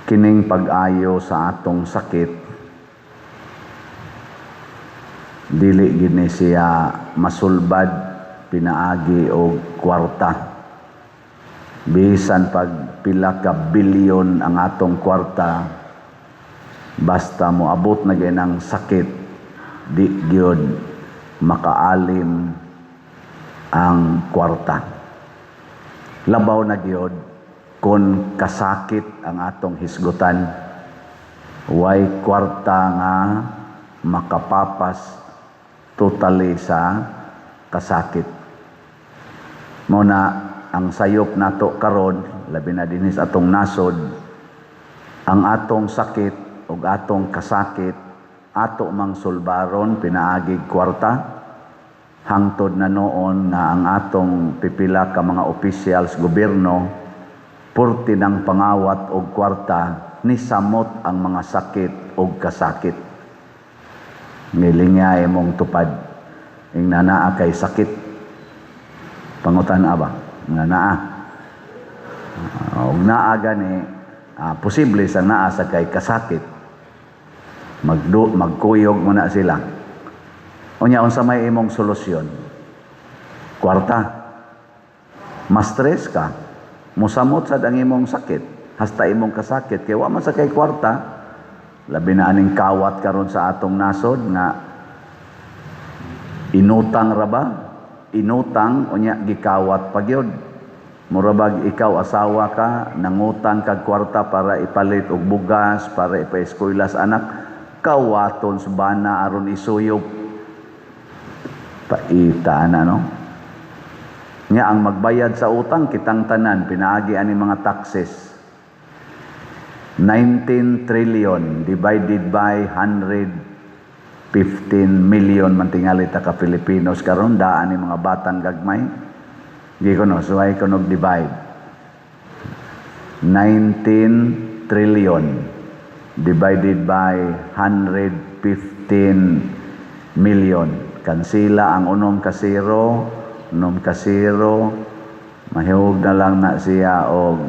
Kining pag-ayo sa atong sakit, dili gid ni siya masulbad pinaagi og kwarta. Bisan pag pila ka bilyon ang atong kwarta, basta moabot na gyud ang sakit, di gyud makaalim ang kwarta. Labaw na gyud kung kasakit ang atong hisgutan, way kwarta nga makapapas totally sa kasakit. Mao na ang sayop nato karon, labi na dinhi sa atong nasod, ang atong sakit ug atong kasakit ato mang sulbaron pinaagig kwarta? Hangtod na noon nga ang atong pipila ka mga opisyal sa gobyerno purti ng pangawat og kwarta, nisamot ang mga sakit og kasakit. Nilingya imong tupad ing nanaa kay sakit, pangutan-a ba nga naa og naa gani, posible sa naa sa kay kasakit, magdu magkuyog mo na sila. Unya, unsa may imong solusyon? Kwarta? Ma-stress ka, musamot sad ang imong sakit hasta imong kasakit kay wa man sa kay kwarta. Labi na aning kawat karon sa atong nasod nga inutang ra ba, inutang, unya gikawat pa gyud. Mura bag ikaw asawa ka, nangutang kag kwarta para ipalit og bugas, para ipa-eskwela sa anak, kawaton sa bana aron isuyop. Paita na, no? Nya ang magbayad sa utang kitang tanan pinaagi ani mga taxes. 19 trillion divided by 115 million man tingali ta ka Filipinos karon, daan ni mga batang gagmay. Di ko no, suway ko nog divide. 19 trillion divided by 115 million. Kansila ang unom ka zero, unom ka zero, mahihug na lang na siya og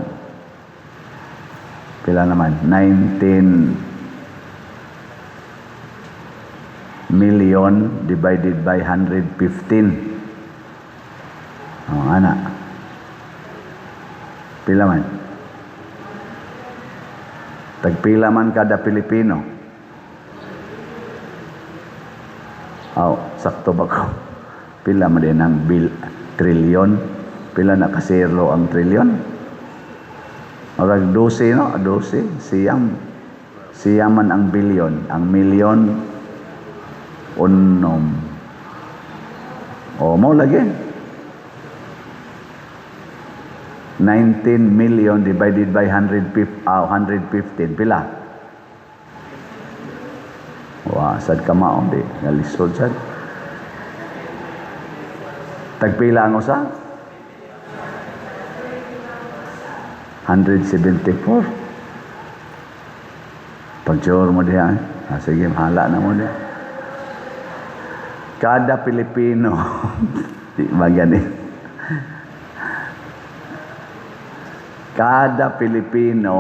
pila naman? 19 million divided by 115. Oh, ana. Pila man? Tagpila man kada Pilipino? Aw, sakto ba ko? Pila man din ang bil, trilyon? Pila na kasero ang trilyon? Murag 12, no? 12. Siyam. Siyam man ang bilyon. Ang milyon, unom. O, mo lagi. 19 million divided by 115, 115. Pila? Wa, sad ka maong di. Nalisod sad. Tagpila ang usa? 174. Pag-sure mo diha. Ah, sige, mahala na mo diha. Kada Pilipino, di ba gani? Kada Pilipino,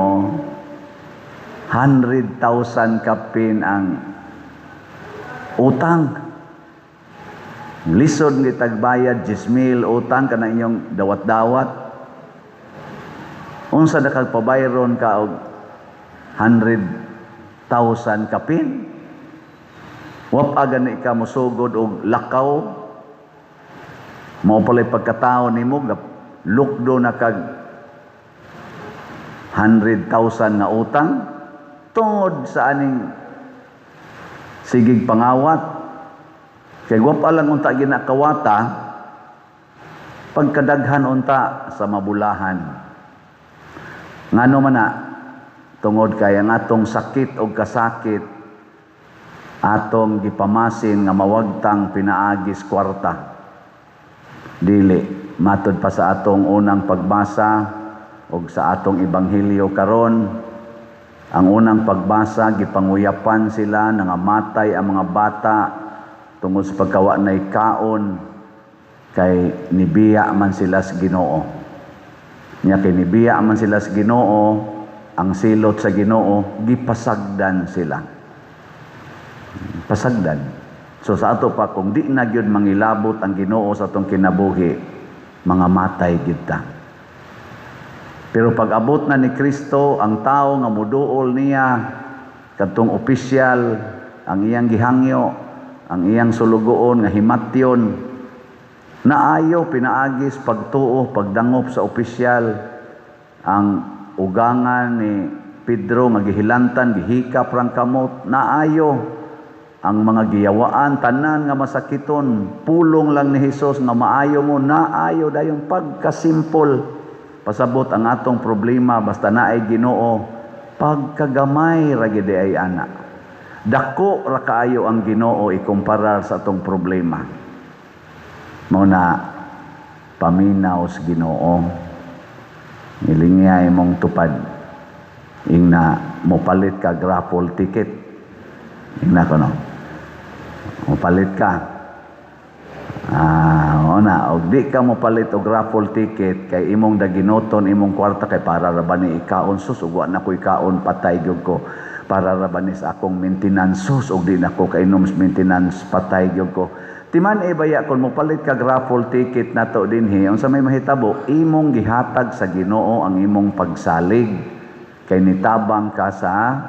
100,000 kapin ang utang. Lisod ni tagbayad, 10,000 utang ka na inyong dawat-dawat. Unsa na kag pabayron ka og 100,000 kapin? Wap aga ni ka mosugod og lakaw. Mao pala'y pagkatao nimo, lukdo na kag 100,000 nga utang tungod sa aning sigig pangawat. Kay wa pa lang unta ginakawata, pagkadaghan unta sa mabulahan. Ngano man na? Tungod kay ang atong sakit og kasakit atong gipamasin nga mawagtang pinaagis kwarta. Dili matod pa sa atong unang pagbasa og sa atong ebanghelyo karon. Ang unang pagbasa, gipanguyapan sila, nangamatay ang mga bata tungod sa pagkawa nay kaon kay nibiya man sila sa Ginoo. Nya kay nibiya man sila sa Ginoo, Ang silot sa Ginoo, gipasagdan sila. Pasagdan. So sa ato pa, kung di na gyud mangilabot ang Ginoo sa atong kinabuhi, mga matay gyud ta. Pero pag abot na ni Kristo, ang tao nga muduol niya, kadtong opisyal, ang iyang gihangyo, ang iyang sulugoon nga himatyon, naayo pinaagis pagtuo, pagdangop sa opisyal. Ang ugangan ni Pedro nga gihilantan, gihikap rang kamot, naayo. Ang mga giyawaan, tanan nga masakiton, pulong lang ni Hesus nga maayo mo, naayo dayon. Pagkasimpol. Pasabot ang atong problema, basta naay Ginoo, pagkagamay ra gid ay ana. Dako ra kaayo ang Ginoo ikumparar sa atong problema. Mao na paminaw sa Ginoo. Ilingya imong tupad. Ingna mopalit ka raffle ticket. Ingna kono. Mopalit ka. Ah, ona, og di ka mopalit og raffle ticket kay imong daginoton imong kwarta kay para ra ba ni ikaon, sus, ug wa na ko ikaon, patay gyud ko. Para ra ba ni sa akong maintenance, sus, ug di na ko kainom sa maintenance, patay gyud ko. Timan e baya kung mopalit kag raffle ticket nato dinhi, unsa may mahitabo, imong gihatag sa Ginoo ang imong pagsalig kay nitabang ka sa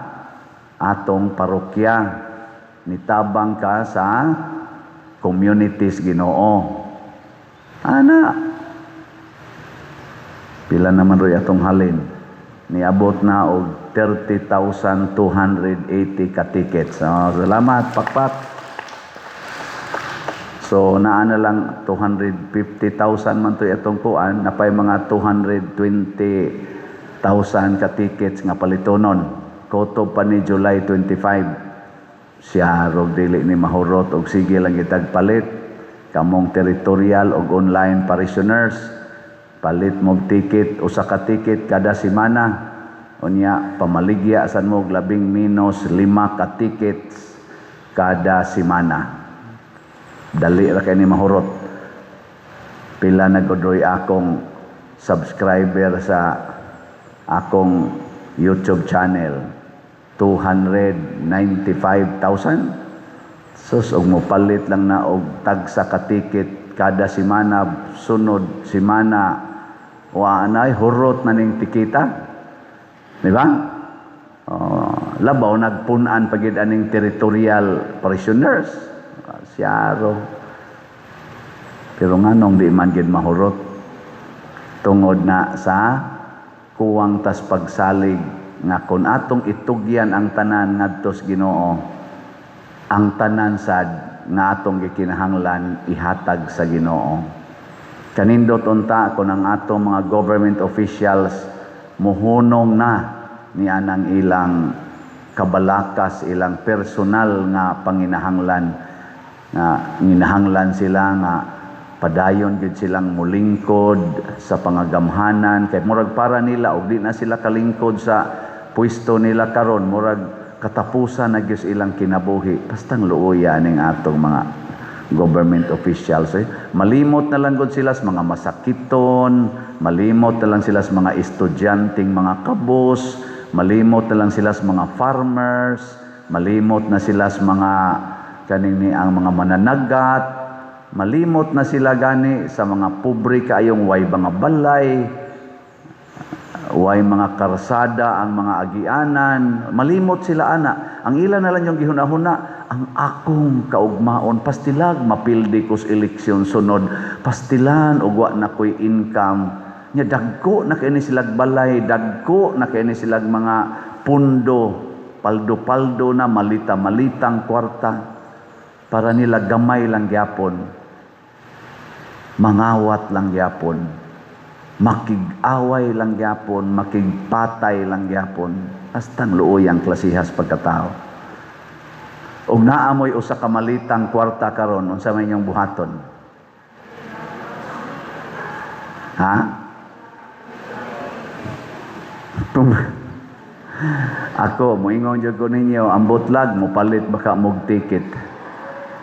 atong parokya, nitabang ka sa communities Ginoo. Ana, pila naman roy atong halin? Niabot na og 30,280 ka tickets. So, salamat, pakpak. So naa na lang 250,000 man to atong kuan, napay mga 220,000 ka tickets nga palitonon. Kutob pa ni July 25. Siya rog dili ni mahurot og sige lang gitag palit kamong territorial og online parishioners, palit mog ticket, usa ka ticket kada semana. Unya pamaligya san mo og labing minus 5 ka tickets kada semana, dali ra kay ni mahurot. Pila na gud akong subscriber sa akong YouTube channel? 295,000. Sus, og mopalit lang na og tagsa ka ticket kada semana, sunod semana wa nay hurot na ning tikita, di ba? Oh, labaw nagpun-an pagid aning territorial parishioners. Siyaro. Pero nganong di man gid mahurot? Tungod na sa kuwang tas pagsalig nga kung atong itugyan ang tanan ngadto sa Ginoo, ang tanan sad nga atong gikinahanglan ihatag sa Ginoo. Kanindot unta kon ang atong mga government officials muhunong na ni anang ilang kabalakas, ilang personal nga panginahanglan, nga nginahanglan sila nga padayon gyud silang mulingkod sa pangagamhanan kay murag para nila og di na sila kalingkod sa pwesto nila karon, murag katapusan na gyud ilang kinabuhi. Bastang luoya ning atong mga government officials eh. Malimot na lang gud sila sa mga masakiton, malimot na lang sila sa mga estudyanteng mga kabos, malimot na lang sila sa mga farmers, malimot na sila sa mga kaning ni ang mga mananagat, malimot na sila gani sa mga pobre kaayong way mga balay, way mga karsada ang mga agianan, malimot sila ana. Ang ila na lang yung gihuna-huna, ang akong kaugmaon, pastilag mapildi ko sa eleksyon sunod, pastilan og wa na ko'y income. Nya dagko na kay ni silag balay, dagko na kay ni silag mga pundo, paldo-paldo na, malita-malitang kwarta, para nila gamay lang gyapon, mangawat lang gyapon, makig-away lang gyapon, makigpatay lang gyapon. Astang luoyang klasihas pagkatao. Og naamoy usa ka malitang kwarta karon, unsa may inyong buhaton? Ha? Ako, moingon jud ko ninyo, ambot lag mopalit baka mog ticket.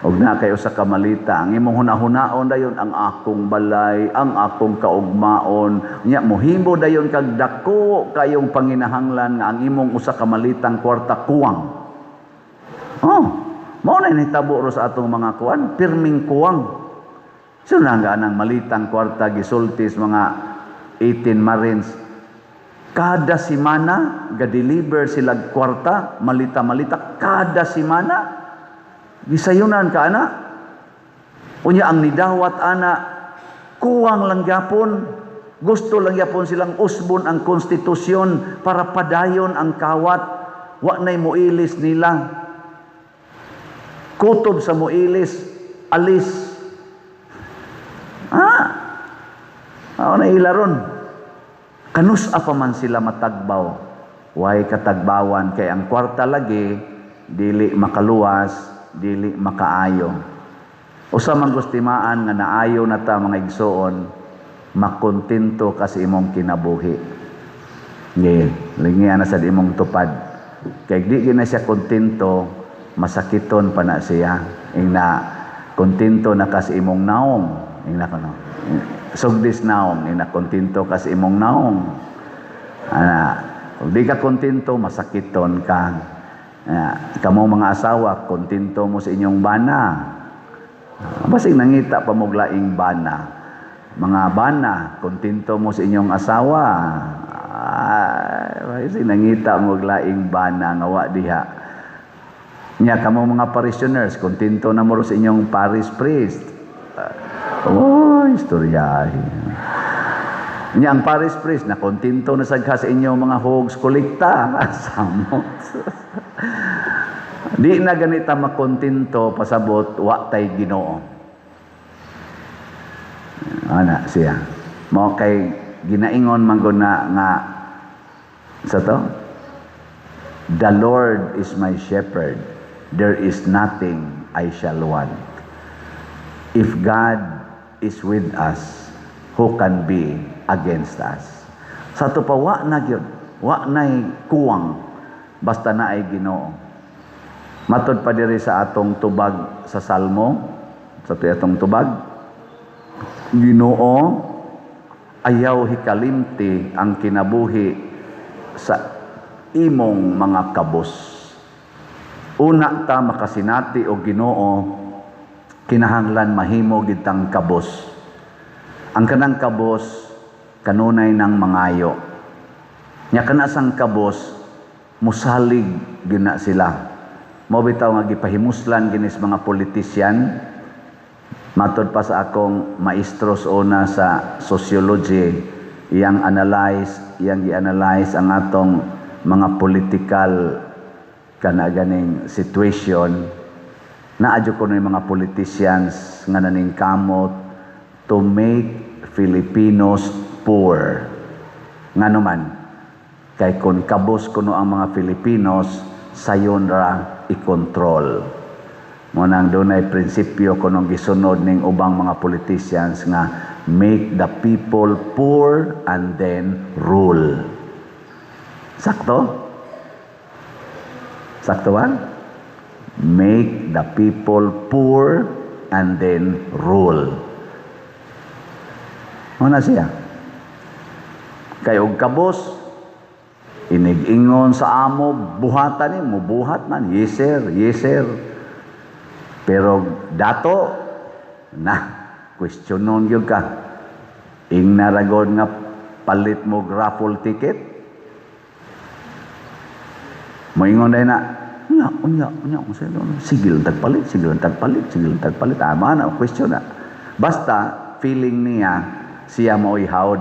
Og naa kay usa ka malita, ang imong hunahunaon dayon ang akong balay, ang akong kaugmaon. Nya mohimo dayon kag dako kayong panginahanglan nga ang imong usa ka malitang kwarta kuwang. Oh, mao na nahitabo ro sa atong mga kuan, pirming kuwang. So na nga anang malitang kwarta gisulti sa mga 18 Marines. Kada simana ga-deliver sila kwarta, malita-malita kada simana. Gisayunan ka ana. Unya ang nidawat ana kuwang lang gyapon. Gusto lang gyapon silang usbon ang konstitusyon para padayon ang kawat. Wa nay muilis nila. Kutob sa muilis, alis. Ah. Mao na ila ron. Kanus-a pa man sila matagbaw? Way katagbawan kay ang kwarta lagi dili makaluwas, dili makaayo. Usa man gustimaan nga naayo na ta, mga igsoon, makontento ka sa imong kinabuhi. Nge, lingian na sa imong tupad. Kay di na siya kontento, masakiton pa na siya. Ing na kontento na ka sa imong naong. Ing na kano. Sugdis naong, ing na kontento ka sa imong naong. Ana, kung di ka kontento, masakiton ka. Ah, kamo mga asawa, kontento mo sa inyong bana. Ah, basig nangita pa mo laing bana. Mga bana, kontento mo sa inyong asawa. Ah, basig nangita mo laing bana nga wa diha. Nya kamo mga parishioners, kontento na mo sa inyong parish priest. Ah, oh, istorya. Nya ang parish priest na kontento na sad ka sa inyong mga hogs kolekta. Samot. Di na ganita makontento pasabot wa tay Ginoo. Ana siya. Mao kay ginaingon man gud na nga sa to, "The Lord is my shepherd, there is nothing I shall want." If God is with us, who can be against us? Sa ato pa wa na gyud, wa nay kuwang basta naay Ginoo. Matod pa diri sa atong tubag sa Salmo, sa atong tubag, "Ginoo, ayaw hikalimti ang kinabuhi sa imong mga kabos." Una ta makasinati og Ginoo, kinahanglan mahimo gid tang kabos. Ang kanang kabos kanunay nang mangayo. Nya kana sang kabos musalig gyud na sila. Mao bitaw nga gipahimuslan ginis mga politician. Matod pa sa akong maestro una sa sociology, iyang gi-analyze ang atong mga political kana ganing situation, naa jud kuno yung mga politicians nga naningkamot to make Filipinos poor. Ngano man? Kay kung kabos kuno ang mga Filipinos, sayon ra i-control. Mao nang dunay prinsipyo kunong gisunod ning ubang mga politicians nga make the people poor and then rule. Sakto? Sakto ba? Make the people poor and then rule. Mao na siya. Kay og kabos, inig-ingon sa amo, buhatan ni, mubuhat man. "Yes sir, yes sir." Pero dato, na, questionon gyud ka. Ingna ra god nga palit mo raffle ticket. Moingon dahil na, unya, unya, unya, unya, sige lang tagpalit, sige lang tagpalit, sige lang tagpalit. Tama na, question na. Basta, feeling niya, siya mo'y hawd.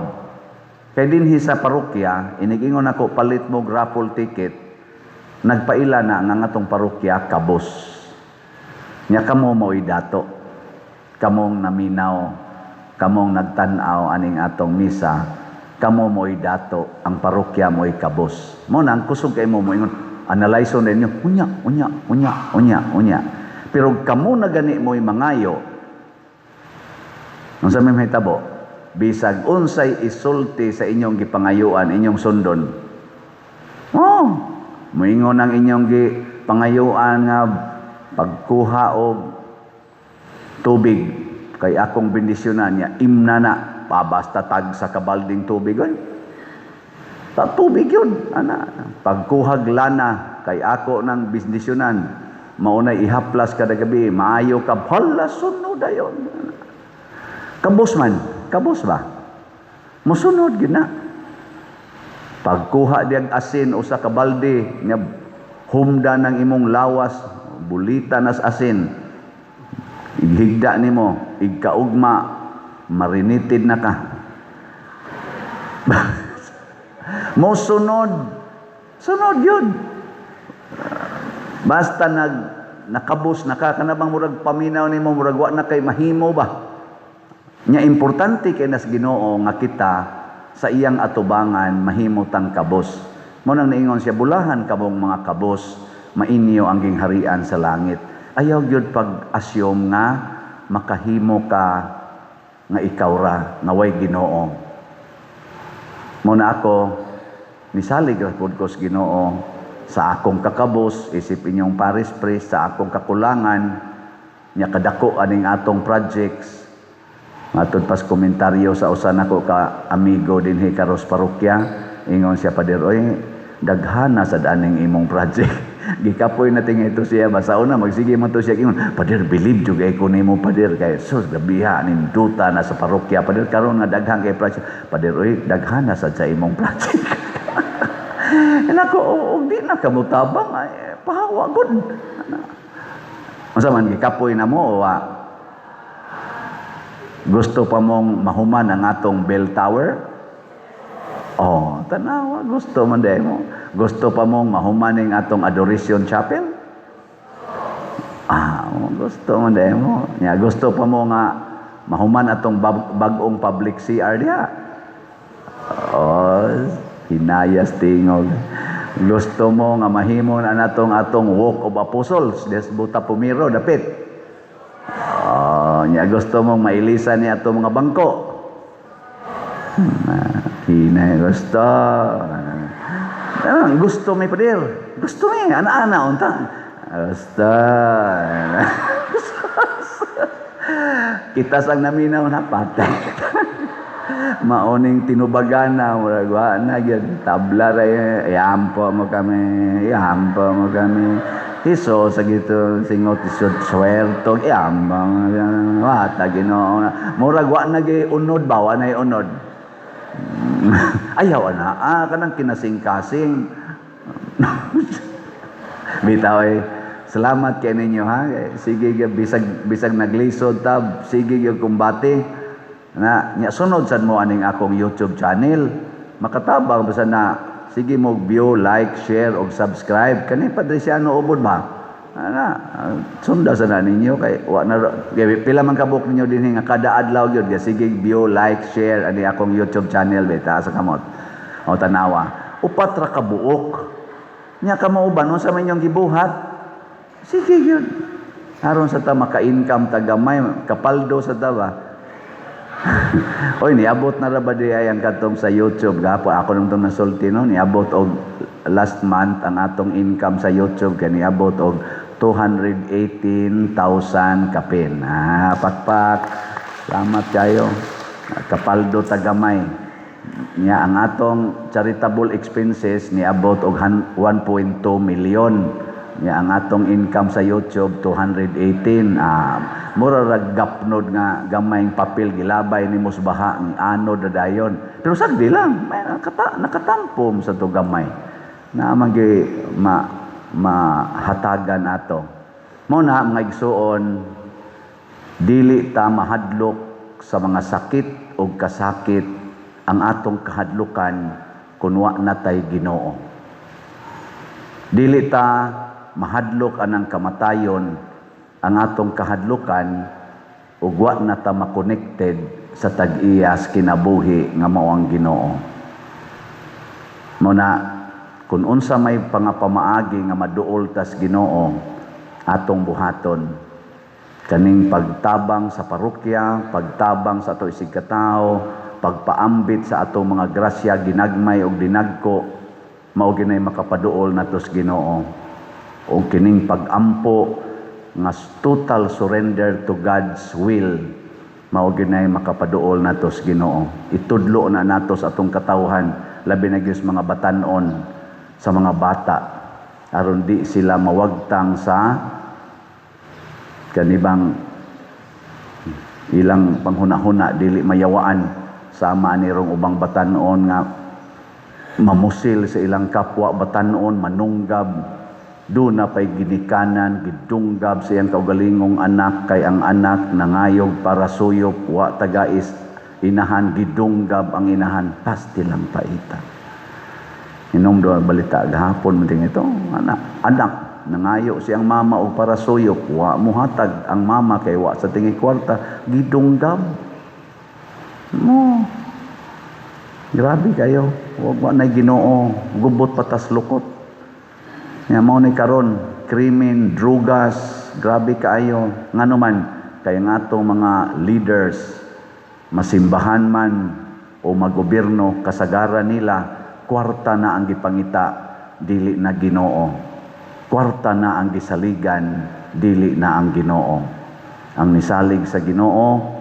Kay dinhi sa parokya, inigingon ako palit mo raffle ticket, nagpaila na nga atong parokya kabos. Nya kamo mo'y dato. Kamong naminaw, kamong nagtan-aw aning atong misa, kamo mo'y dato, ang parokya mo'y kabos. Mao na ang kusog kay mo moingon, analyze ninyo, unya, unya, unya, unya, unya. Pero kamo na gani mo'y mangayo, unsa may mahitabo? Bisag unsay isulti sa inyong gipangayuan, inyong sundon. Oh, moingon ang inyong gipangayuan nga pagkuha og Tubig kay akong bendisyonan niya, imna na pa basta tag sa kabalding tubig oy. Ta tubig yun ana. Pagkuhag lana kay ako nang bendisyonan, maunay ihaplas kada gabi, maayo ka, hala, sunod dayon. Kabos man, kabos ba? Musunod gyud na. Pagkuha diyag asin, usa ka balde nya, humda ng imong lawas, bulita nas asin, ighigda nimo, igkaugma, marinated na ka. Mosunod, sunod yun. Basta nakabos na ka, kana bang murag paminaw nimo, murag wa na kay mahimo ba. Nya importante kay nas Ginoo nga kita sa iyang atubangan mahimo tang kabos. Mo nang niingon siya, "Bulahan kamong mga kabos, mainyo ang gingharian sa langit." Ayaw gyud pag-assume nga makahimo ka nga ikaw ra nga way Ginoo. Mo na ako nisalig ra pud ko sa Ginoo sa akong kakabos isip inyong parish priest, sa akong kakulangan nya kadako aning atong projects. Matod pas komentaryo sa usa nako ka amigo dinhi karos parokya, ingon siya, "Pader, oy, daghana sa aning imong project." Gikapoy na tinga ito siya ba sa una magsige man to siya ingon, "Pader, believe jud kay ko nimo, Pader, kay sus gabiha ninduta na sa parokya, Pader, karon nga daghan kay project. Pader, oy, daghana sad sa imong project." Nako, og di na kamutabang ay pahawa gud. Unsa man, gikapoy na mo o wa? Gusto pa mong mahuman ang atong bell tower? Oh, tanawa, gusto man diay mo. Gusto pa mong mahuman ning atong Adoration Chapel? Ah, oh, gusto man diay mo. Nya gusto pa mo nga mahuman atong bag-ong public CR diha? Oh, hinayas tingog. Gusto mo nga mahimo na natong atong Walk of Apostles des Buta Pumiro dapit? Oh, nya gusto mong mailisan niya atong mga bangko? Hinay gusto. Ah, gusto may pader. Gusto may ana-ana unta. Gusto. Kita sang naminaw na patay. Maoning tinubagan na murag wa na gyud, tabla ra, iampo mo kami, iampo mo kami. Hiso sa gito singot isod swerto, iampo wa ta Ginoo. Murag wa na gyud unod ba, wa na unod. Ayaw ana, kanang kinasing-kasing. Bitaw eh, salamat kay ninyo ha. Sige gyud bisag bisag naglisod tab, sige gyud kumbate. Na nya sunod sad mo aning akong YouTube channel. Makatabang basta na sige mo view, like, share og subscribe. Kani Padre Siano Ubod ba? Ana, sunda sa na ninyo kay wa na kay pila man kabuk ninyo dinhi nga kada adlaw gyud sige view, like, share ani akong YouTube channel beta sa kamot. O tanawa. Upat ra ka buok. Nya kamo uban unsa man inyong gibuhat? Sige gyud. Aron sa ta maka-income ta gamay, kapaldo sa ta ba? Oy, niabot na ra ba di ay ang katong sa YouTube gahapon ako nung tong nasulti no, niabot og last month ang atong income sa YouTube kay niabot og 218,000 kapin. Ah, pakpak. Salamat kayo. Kapaldo ta gamay. Nya ang atong charitable expenses niabot og 1.2 million. Nya ang atong income sa YouTube 218. Ah, mura ra gapnod nga gamayng papel gilabay nimo sa baha ni anod na dayon. Pero sagdi lang, may nakatampom sa to gamay. Na man gyud ma mahatagan ato. Mo na mga igsuon, dili ta mahadlok sa mga sakit o kasakit ang atong kahadlukan kun wa na tay Ginoo. Dili ta mahadlok anang kamatayon, ang atong kahadlukan ug wa na ta makonekted sa tag-iyas kinabuhi nga mao ang Ginoo. Mo na kung unsa may pangapamaagi nga maduol tas Ginoo, atong buhaton kaning pagtabang sa parokya, pagtabang sa ato isig katawo, pagpaambit sa atong mga grasya ginagmay og dinagko, mao ginay makapaduol nato sa Ginoo. Og kining pagampo nga total surrender to God's will, mao gyud nay makapaduol nato sa Ginoo. Itudlo na nato sa atong katawhan, labi na gyud sa mga batanon, sa mga bata, aron di sila mawagtang sa kanibang ilang panghuna-huna, dili mayawaan sama ni rong ubang batanon nga mamusil sa ilang kapwa batanon, manunggab. Duna pay ginikanan gidunggab sa iyang kaugalingong anak kay ang anak nangayog parasuyop, wa tagais inahan, gidunggab ang inahan. Pastilang paita. Inom do balita gahapon man ito, anak anak nangayo siyang mama og parasuyop, wa muhatag ang mama kay wa sa tingi kwarta, gidunggab mo. Grabe kayo. Wa na Ginoo, gubot patas lukot. Nya mao ni karon krimen, drugas, grabe kaayo. Ngano man kay nga atong mga leaders, masimbahan man o magobyerno, kasagaran nila kwarta na ang gipangita, dili na Ginoo. Kwarta na ang gisaligan, dili na ang Ginoo. Ang nisalig sa Ginoo